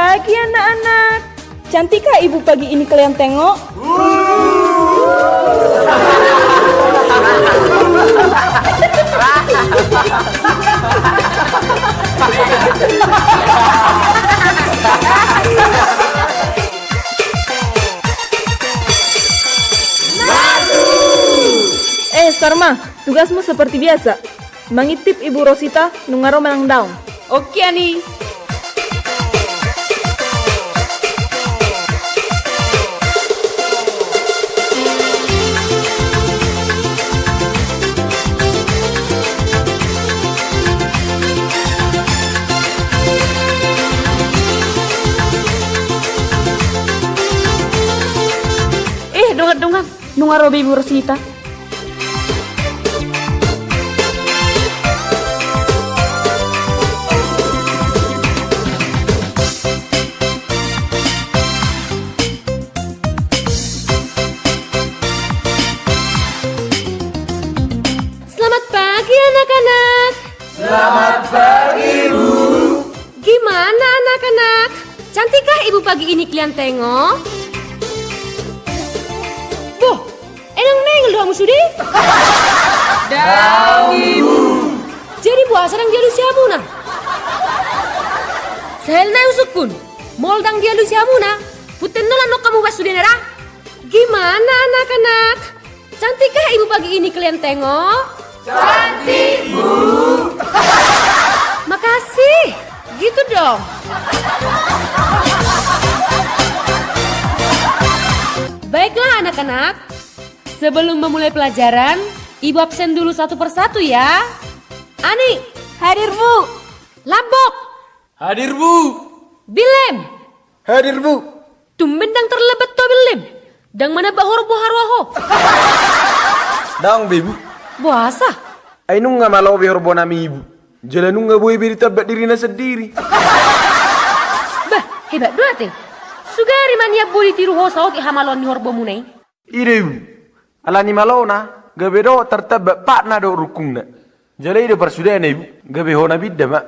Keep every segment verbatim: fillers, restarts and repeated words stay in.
Pagi anak-anak. Cantikkah ibu pagi ini kalian tengok? Eh, Sarma, tugasmu seperti biasa. Mangintip Ibu Rosita nunga ro manang daong. Oke, Ani. Eh, dongan-dongan, nunga ro be Ibu Rosita. Selamat pagi, anak-anak. Selamat pagi, Bu. Gimana, anak-anak? Cantikkah ibu pagi ini kalian tengok? Boh, emang nengol do hamu sude? Daong, Ibu. Jadi boasa ndang dialusi hamuna? Sahali nai husungkun, molo ndang dialusi hamuna, punten nola nongka muba sude na ra. Gimana, anak-anak? Cantikkah ibu pagi ini kalian tengok? Cantik, Bu. Makasih. Gitu dong. Baiklah, anak-anak. Sebelum memulai pelajaran, Ibu absen dulu satu persatu ya. Ani. Hadir, Bu. Lambok. Hadir, Bu. Bilem. Hadir, Bu. Tumben ndang terlambat ho, Bilem. Ndang manamba horbo haroa ho? Daong be, Bu. Boasa? Ai nunga malo be horbo nami, Ibu. Jala nunga boi be ditambat dirina sandiri. Bah, hebat do ate. Sugari ma nian boi ditiru ho saotik hamaloan ni horbomuna i. I do, Ibu. Alani malona, gabe dohot tartambat patna dohot rungkungna. Jala i do parsudena, Ibu. Gabe ho na pinda ma.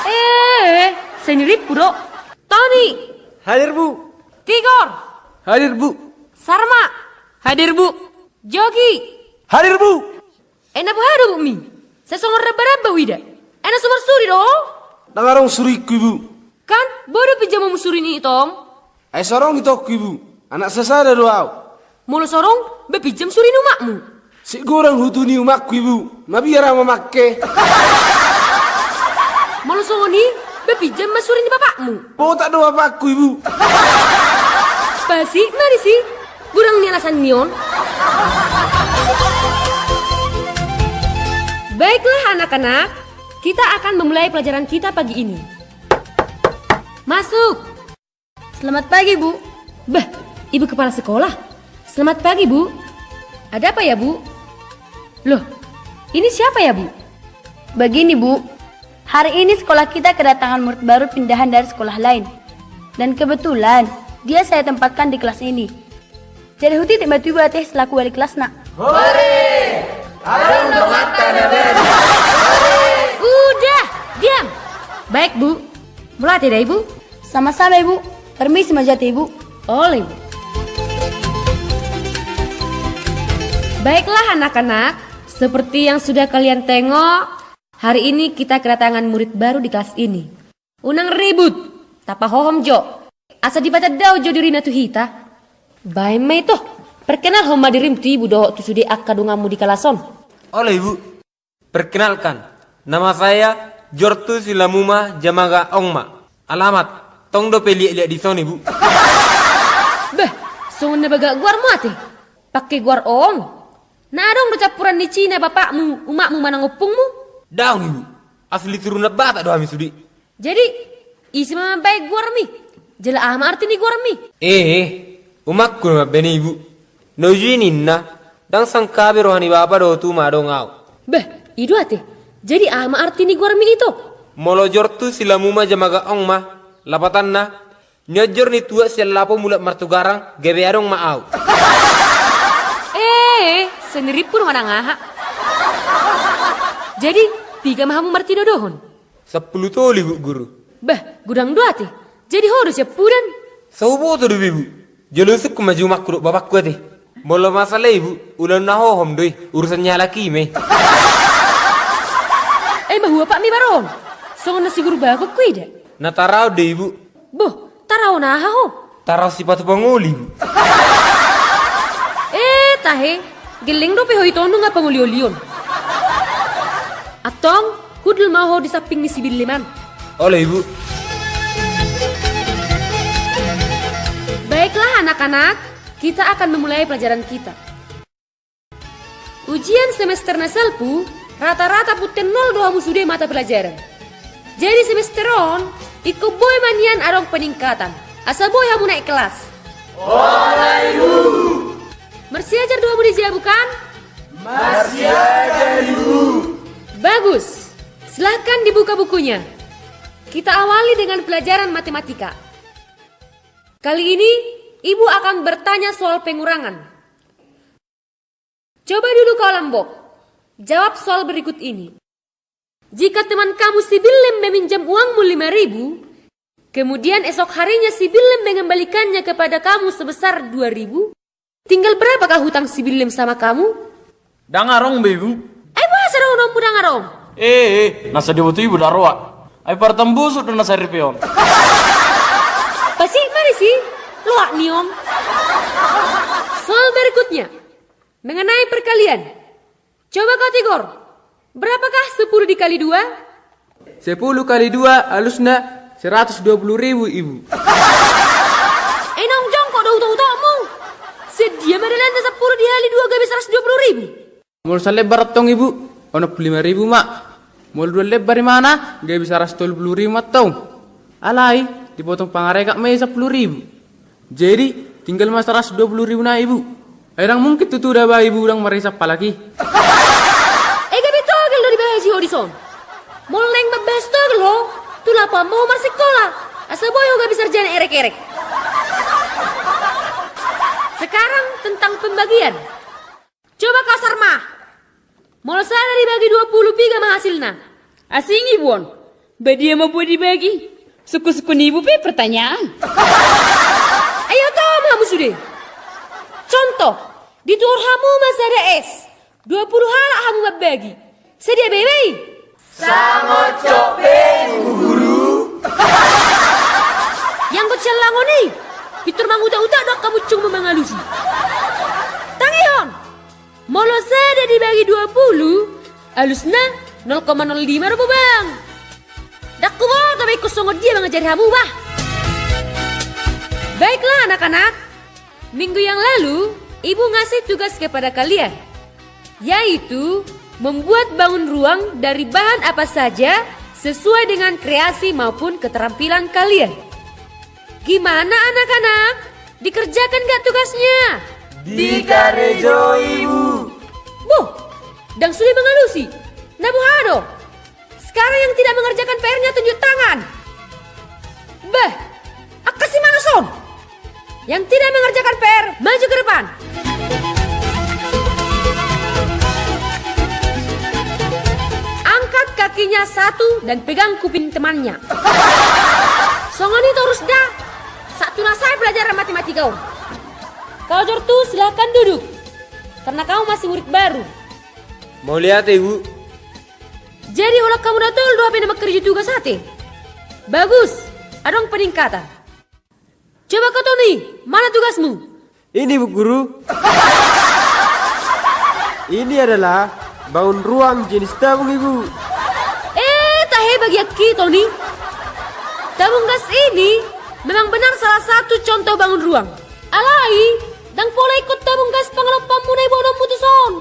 Eh, senirimpu do. Toni. Hadir, Bu. Tigor. Hadir, Bu. Sarma. Hadir, Bu. Jogi. Hadir, Bu. Ai na boha do bukmi? Sai songon ramba-ramba huida. Ai na so marsuri do ho? Ndang adong surikku, Ibu. Kan, boha do pinjamanmu suri ni i tong? Ai so adong itongku, Ibu. Anak sasada do au. Molo so adong, ba pinjam suri ni umakmu. Sian godang hutu ni umakku, Ibu. Mabiar au mamangke. Molo songon i, ba pinjam ma suri ni bapakmu. Botak do bapakku, Ibu. Pasik ma disi. Godang ni alasan ni on. Baiklah, anak-anak, kita akan memulai pelajaran kita pagi ini. Masuk. Selamat pagi, Bu. Bah, Ibu kepala sekolah. Selamat pagi, Bu. Ada apa ya, Bu? Loh, ini siapa ya, Bu? Begini, Bu. Hari ini sekolah kita kedatangan murid baru pindahan dari sekolah lain. Dan kebetulan, dia saya tempatkan di kelas ini. Jadi hutitip ma tu Ibu ate selaku wali kelasna. Hore! Adong donganta na baru. Udah, diam. Baik, Bu. Mauliate da, Ibu. Sama-sama, Ibu. Permisi ma jo ate, Ibu. Olo, Ibu. Baiklah, anak-anak. Seperti yang sudah kalian tengok, hari ini kita kedatangan murid baru di kelas ini. Unang ribut, tapahohom jo. Asa dipatandao jo dirina tu hita. Baen ma ito, perkenalhon ma dirim tu ibu dohot tu sude angka donganmu di kalas on. Olo, Ibu. Perkenalkan, nama saya Jortu Silamuma Jamaga Ongma. Alamat, tong dope liat-liat dison, Ibu. Bah, songon na bagak goarmu ate. Pake goar ong. Na adong do campuran ni Cina bapakmu, umakmu manang ompungmu? Daong, Ibu. Asli turunan Batak do hami sude. Jadi, ise ma mambaen goarmi? Jala aha ma arti ni goarmi? Eh, eh, umakku do mambaen i, Ibu. Na uju i ninna, ndang sangkape roha ni bapa dohot uma adong au. Bah, i do ate. Jadi aha ma arti ni goarmi ito? Molo Jortu Silamuma Jamaga Ongma, lapatanna, nionjor ni tuak sian lapo mulak martugarang, gabe adong ma au. Eh, senirimpu do manang aha. Jadi, piga ma hamu martinodohon? Sampulu tolu, Bu Guru. Bah, godang do ate. Jadi ho do siampudan? Sai huboto do be, Ibu. Jolo husungkun ma jumangku dohot bapakku ate. Molo masalah i, Ibu, ulaon na hohom do i, urusan ni halak i ma i. Ai ma huapatmi baron. Songon na siguru bakon huida. Na taraon do i, Ibu. Boh, taraon aha ho? Taraon sipatu pangoli, Ibu. Eh, tahe, gelleng dope ho ito nunga pangoliolion. Antong, hundul ma ho di samping ni si Billem an. Olo, Ibu. Baiklah, anak-anak, kita akan memulai pelajaran kita. Ujian semester na salpu, rata-rata punten nol do hamu sude mata pelajaran. Jadi semester on, ingkon boi ma nian adong peningkatan, asa boi hamu naik kelas. Olo, Ibu. Marsiajar do hamu di jabu kan? Marsiajar, Ibu. Bagus. Silahkan dibuka bukunya. Kita awali dengan pelajaran matematika. Kali ini, Ibu akan bertanya soal pengurangan. Coba dulu kau, Lambok. Jawab soal berikut ini. Jika teman kamu si Billem meminjam uangmu lima ribu, kemudian esok harinya si Billem mengembalikannya kepada kamu sebesar dua ribu, tinggal berapakah hutang si Billem sama kamu? Ndang adong be, Ibu. Ai boasa dohononmu ndang adong? Eh, eh, na so diboto Ibu da roa. Ai partambusuk do na saripe on. Pasik ma disi, loak ni on. Soal berikutnya. Mengenai perkalian. Coba kau, Tigor. Berapakah sepuluh dikali dua? Sepuluh kali dua alusna seratus dua puluh ribu, Ibu. Eh, naung jongkok do utok-utokmu. Sadia ma dalanna sepuluh dikali dua gabe seratus dua puluh ribu? Molo salebar antong, Ibu, onom puluh lima ribu ma. Molo dua lebar imana, gabe seratus tolu puluh ribu ma antong. Alai, dipotong pangarekat ma i sampulu ribu. Jadi, tinggal ma seratus dua puluh ribu na, Ibu. Ai ndang mungkin tutu da ba Ibu ndang marisap halak i. Eh, gabe togel do dibahasi ho dison. Molo naeng mambahas togel ho, tu Lapo ma ho marsikola. Asa boi ho gabe sarjana erek-erek. Sekarang tentang pembagian. Coba kau, Sarma. Molo sada dibagi dua puluh, piga ma hasilna? Asing, Ibu, on. Badia ma boi dibagi. Sungkun-sungkun Ibu pe pertanyaan. Ai oto ma hamu sude. Contoh, dituhor hamu ma sada es. Dua puluh halak hamu mambagi. Sadia be i? Sangocok be, Bu Guru. Ianggo sian langon i, pintor mangutak-utak do angka muncungmu mangalusi. Tangihon. Molo sada dibagi dua puluh, alusna nol koma nol lima do, Bobang. Ndang huboto be ingkon songon dia mangajari hamu, bah. Baiklah, anak-anak. Minggu yang lalu, Ibu ngasih tugas kepada kalian, yaitu membuat bangun ruang dari bahan apa saja sesuai dengan kreasi maupun keterampilan kalian. Gimana, anak-anak? Dikerjakan nggak tugasnya? Dikarejoi, Bu. Boh, ndang sude mangalusi. Na boha do? Sekarang yang tidak mengerjakan P R-nya tunjuk tangan. Bah, angka si manos on. Yang tidak mengerjakan P R, maju ke depan. Angkat kakinya satu dan pegang kuping temannya. Songon i torus da, sahat tu na sae pelajaran matematika on. Kau, Jortu, silahkan duduk. Karena kamu masih murid baru. Mauliate, Ibu. Jadi, holan hamu na tolu do hape na mangkarejo tugas ate? Bagus, adong peningkatan. Coba kau, Toni, mana tugasmu? Ini, Bu Guru. Ini adalah bangun ruang jenis tabung, Ibu. Eh, tahe bagianki, Toni. Tabung gas ini memang benar salah satu contoh bangun ruang. Alai, ndang pola ingkon tabung gas pangalompanmuna i boanonmu tuson.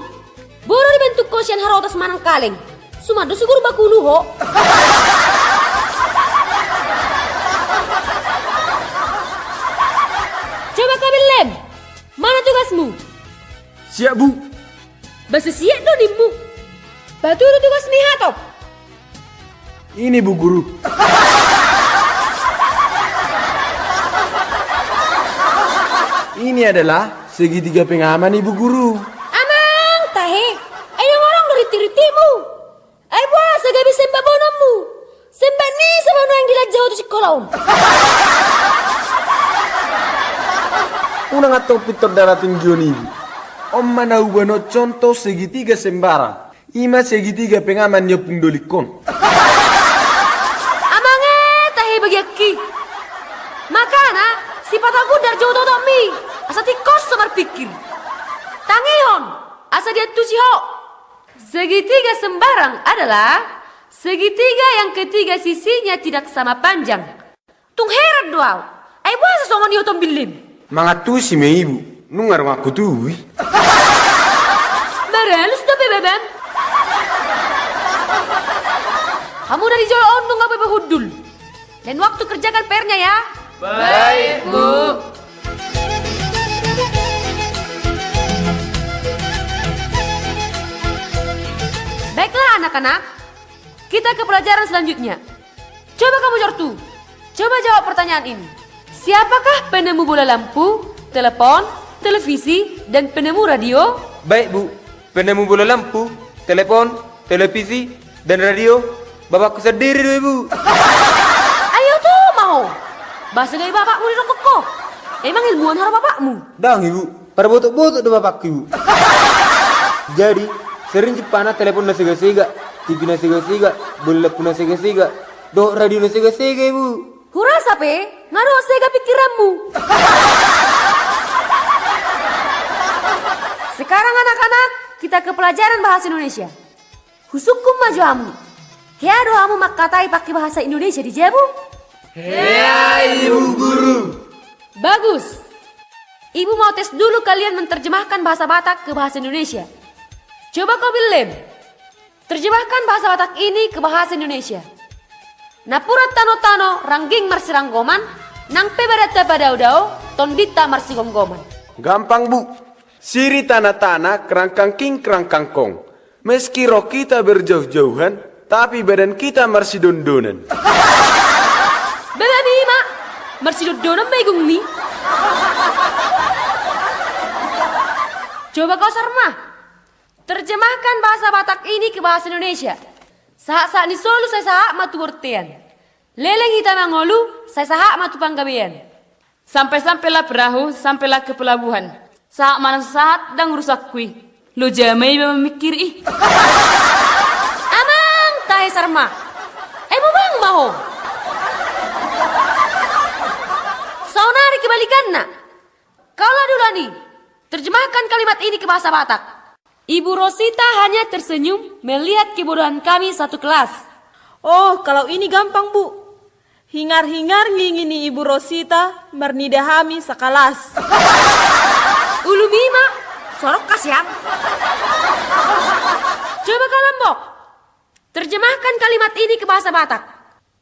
Boru dibentuk ho sian harotas manang kaleng. Suman do siguru bakulu ho. Coba kau, Billem. Mana tugasmu? Siap, Bu. Boasa siap do nimmu? Patudu tugasmi, hatop. Ini, Bu Guru. Ini adalah segitiga pengaman, Ibu Guru. Amang, tahe. Ai ndang adong do rintik-rintikmu. Ai boasa gabe sembat boanonmu? Sembat ni so Naeng dilanja ho tu sikola on. Unang antong pintor darah tinggi on, Ibu. On ma na hubahen on contoh segitiga sembarang. I ma segitiga pengaman ni Ompung Dolik on. Amang e, tahe bagianki. Makana sipata gundar jo utok-utokmi, asa tingkos so marpingkir. Tangihon, asa diantusi ho. Segitiga sembarang adalah segitiga yang ketiga sisinya tidak sama panjang. Tung heran do au. Ai boasa songon i otom billim? Mangantusi ma, Ibu. Nunga donganku tubu i. Maralus dope babam. Hamu na di jolo on nunga boi be hundul. Lain waktu kerjakan P R-nya ya. Baik, Bu. Baiklah anak-anak, kita ke pelajaran selanjutnya. Coba kamu, Jortu, coba jawab pertanyaan ini. Siapakah penemu bola lampu, telepon, televisi, dan penemu radio? Baik, Bu. Penemu bola lampu, telepon, televisi, dan radio, bapakku sandiri do, Ibu. Ai oto ma ho. Boasa gabe bapakmu didok ho? Emang ilmuwan haroa bapakmu? Ndang, Ibu. Parbotok-botok do bapakku, Ibu. Jadi, sering jumpana telepon na sega-sega, T V na sega-sega, bola lampu na sega-sega, dohot radio na sega-sega, Ibu. Hurasa pe, nga dohot sega pingkiranmu. Sekarang anak-anak, kita ke pelajaran bahasa Indonesia. Husungkun ma jo hamu. Hea do hamu mangkatai pake bahasa Indonesia di jabu? Hea, Ibu Guru. Bagus. Ibu mau tes dulu kalian menerjemahkan bahasa Batak ke bahasa Indonesia. Coba kau, Billim. Terjemahkan bahasa Batak ini ke bahasa Indonesia. Napuran tano-tano, rangging marsiranggoman, nang pe badanta padao-dao, tondinta marsigomgoman. Gampang, Bu. Siri tana-tana, kerangkang king, kerangkang kong. Meski roh kita berjauh-jauhan, tapi badan kita marsidondonan. Babami ma, marsidondonan ma igungmi. Coba kau, Sarma. Terjemahkan bahasa Batak ini ke bahasa Indonesia. Sahat-sahat ni solu sai sahat ma tu bortean. Leleng hita mangolu, sai sahat ma tu panggabean. Sampai-sampailah perahu, sampailah ke pelabuhan. Sahat ma na so sahat, ndang urusanku i. Loja ma iba mamingkiri i. Amang, tahe Sarma. Ai bobang ma ho. Saonari kebalikanna. Kaulah duluan i. Terjemahkan kalimat ini ke bahasa Batak. Ibu Rosita hanya tersenyum melihat kebodohan kami satu kelas. Oh, kalau ini gampang, Bu. Hingar-hingar ngingi ni Ibu Rosita marnida hami sakalas. Ulumi ma, sorok kasian. Coba kau, Lombok. Terjemahkan kalimat ini ke bahasa Batak.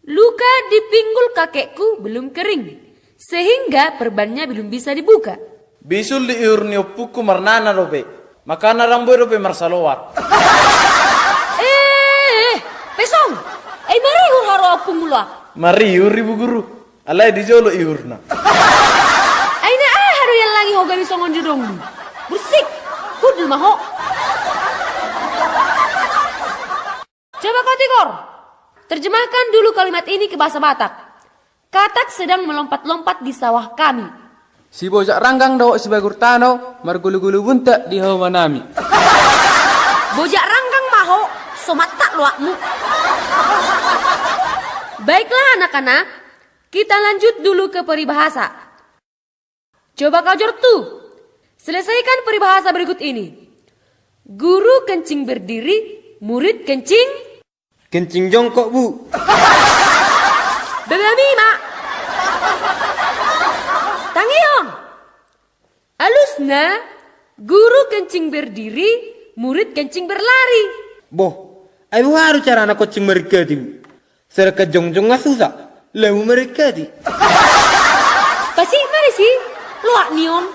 Luka di pinggul kakekku belum kering, sehingga perbannya belum bisa dibuka. Bisul di ihur ni ompungku marnana dope, makana ndang boi dope marsaloar. Eh, eh, eh, pesong. Ai marihur haroa ompungmu loak? Marihur, Ibu Guru. Alai di jolo ihurna. Ai na aha do iallangi ho gabe songon didongmu? Bursik. Hundul ma ho. Coba kau, Tigor. Terjemahkan dulu kalimat ini ke bahasa Batak. Katak sedang melompat-lompat di sawah kami. Si Bojak Ranggang dohot si Bagur Tano margulu-gulu buntak di hauma nami. Bojak Ranggang ma ho, so mantak loakmu. Baiklah anak-anak, kita lanjut dulu ke peribahasa. Coba kau, Jortu. Selesaikan peribahasa berikut ini. Guru kencing berdiri, murid kencing. Kencing jongkok, Bu. Babami ma. Tangihon. Alusna, guru kencing berdiri, murid kencing berlari. Boh, ai boha do carana kencing maringkat i, Bu? Sedangkan jongjong nga susah, lamu maringkat i. Pasik ma disi, loak ni on.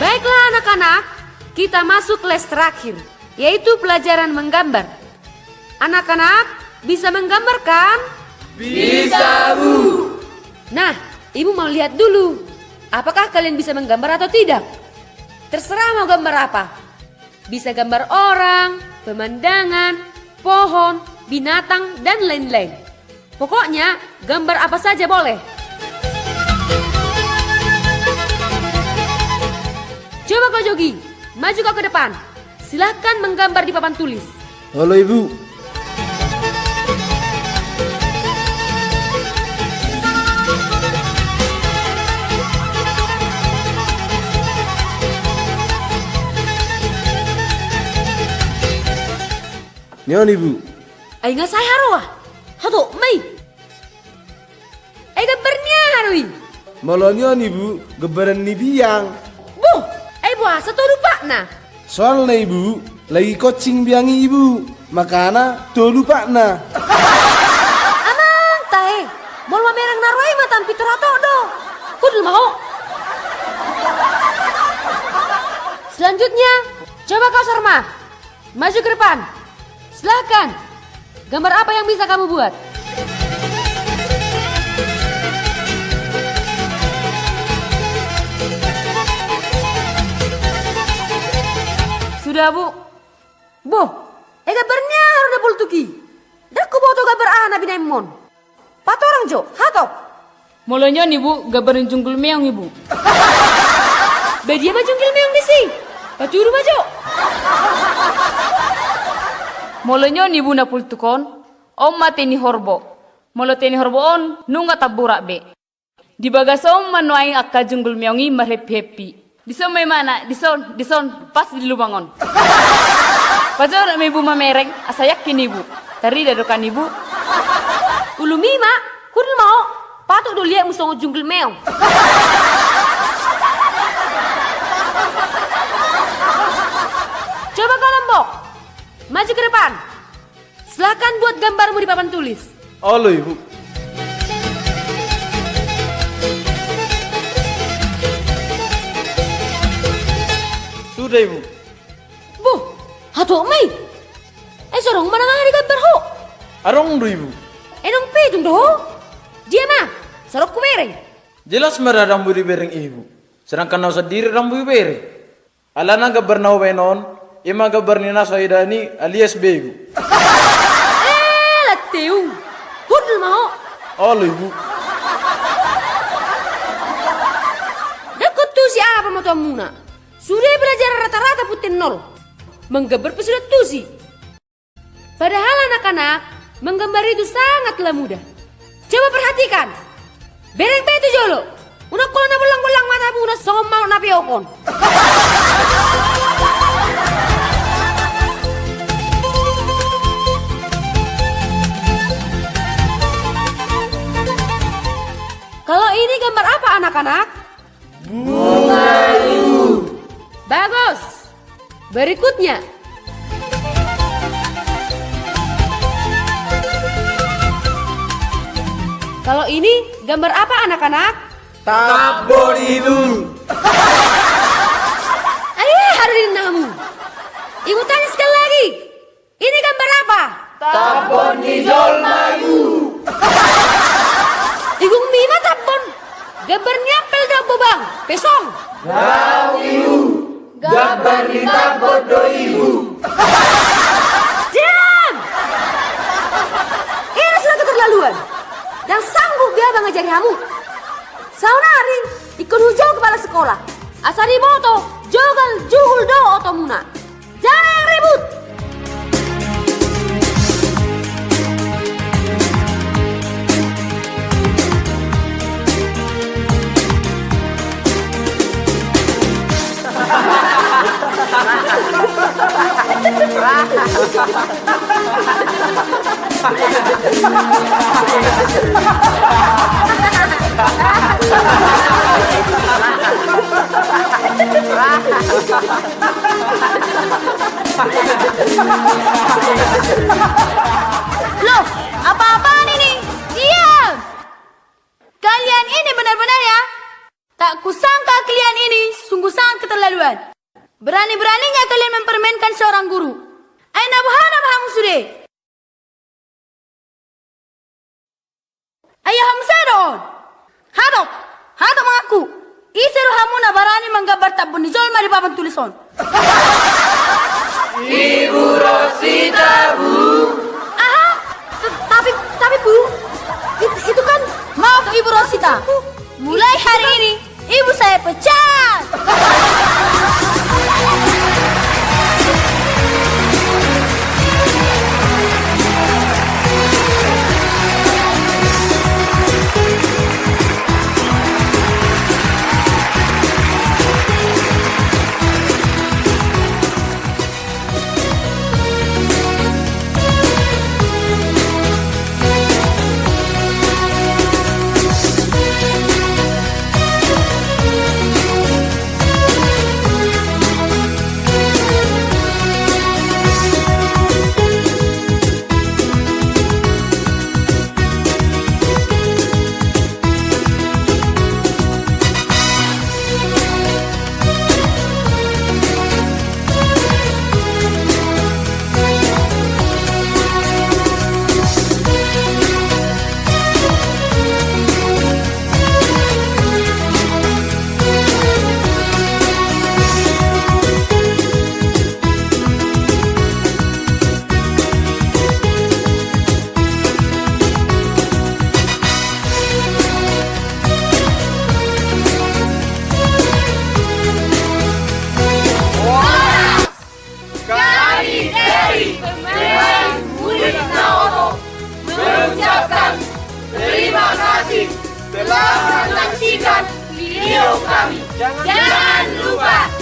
Baiklah anak-anak, kita masuk les terakhir, yaitu pelajaran menggambar. Anak-anak, bisa menggambar kan? Bisa, Bu. Nah, Ibu mau lihat dulu, apakah kalian bisa menggambar atau tidak? Terserah mau gambar apa. Bisa gambar orang, pemandangan, pohon, binatang, dan lain-lain. Pokoknya, gambar apa saja boleh. Coba kau, Jogi, maju kau ke depan. Silahkan menggambar di papan tulis. Halo, Ibu. Ni on, Ibu. Ai nga sae haroa. Hato, mai. Ai gambar ni aha do i? Molo ni on, Ibu, gambaran ni biang. Boh, ai boasa tolu patna? Soalna, Ibu, lagi kocing biang i, Ibu. Makana tolu patna. Amang tahe, molo mamereng na ro i matan pintor hato do. Hundul ma ho. Selanjutnya, coba kau, Sarma. Maju ke depan. Silahkan. Gambar apa yang bisa kamu buat? Sudah, Bu. Boh, e gambar ni aha do na poltuk i? Ndang huboto gambar aha na binahenmon. Patorang jo, hatop. Molo ni on, Ibu, gambar ni junggul meong, Ibu. Badia ma junggul meong disi. Patudu ma jo. Molo ni on, Ibu, na poltuk on, on ma tei ni horbo. Molo tei ni horbo on, nunga tamborak be. Di bagas on ma nuaeng angka junggul meong i marheppi-heppi. Dison ma imana, dison, dison, pas di lubang on. Pajonok ma ibu mamereng, asa yakin ibu. Tarida do kan ibu? Ulumi ma, hundul ma ho, patuk do liatmu songon junggul meong. Coba kau Lombok, maju ke depan. Silahkan buat gambarmu di papan tulis. Olo, Ibu. Sudah, Ibu. Boh, hatop ma i. E, so adong manang aha digambar ho? Adong do, Ibu. E, naung pitung do ho? Dia ma, so adong hubereng. Jelas ma ra adong dibereng, Ibu. Sedangkan au sandiri adong hubereng. Alana gambar na hubaen on, i ma gambar ni na so idaon i alias begu. E, lateung. Hundul ma ho. Olo, Ibu. Ndang ho tusi aha pamatuanmuna. Sude pelajaran rata-rata punten nol. Manggambar pe sude tusi. Padahal anak-anak, menggambar itu sangatlah mudah. Coba perhatikan. Bereng be tu jolo. Unang pola na bollang-bollang matamuna songon manuk na peok on. Kalau ini gambar apa, anak-anak? Bunga, Ibu. Bagus. Berikutnya. Kalau ini gambar apa, anak-anak? Tambon, Ibu. Ayo, haru di namu. Ibu tanya sekali lagi. Ini gambar apa? Tambon ni jolma, Ibu. Igung mi ma tambon. Gambar ni apel do, Bobang. Pesong. Daong, Ibu. Gambar ni tambon do, Ibu. Diam! Ini sudah keterlaluan. Ndang sanggup be au mangajari hamu. Saonari, ingkon hujou kepala sekolah. Asa diboto, jogal jugul do otomuna. Jangan ribut! Loh, apa-apaan ini? Diam! Kalian ini benar-benar ya, tak kusangka kalian ini sungguh sangat keterlaluan. Berani-beraninya kalian mempermainkan seorang guru. Ai na boha nama hamu sude? Ai aha muse do on? Hatop! Hatop ma au. Ise do hamu na barani manggambar tambon ni jolma di papan tulis on? Ibu Rosita, Bu. Aha? T-, tapi, tapi, Bu, it-, itu kan... Maaf, Ibu Rosita. Mulai hari ini, ibu saya pecat. Horas! Kami dari pemain Murid Naoto mengucapkan terima kasih telah menyaksikan video kami. Jangan lupa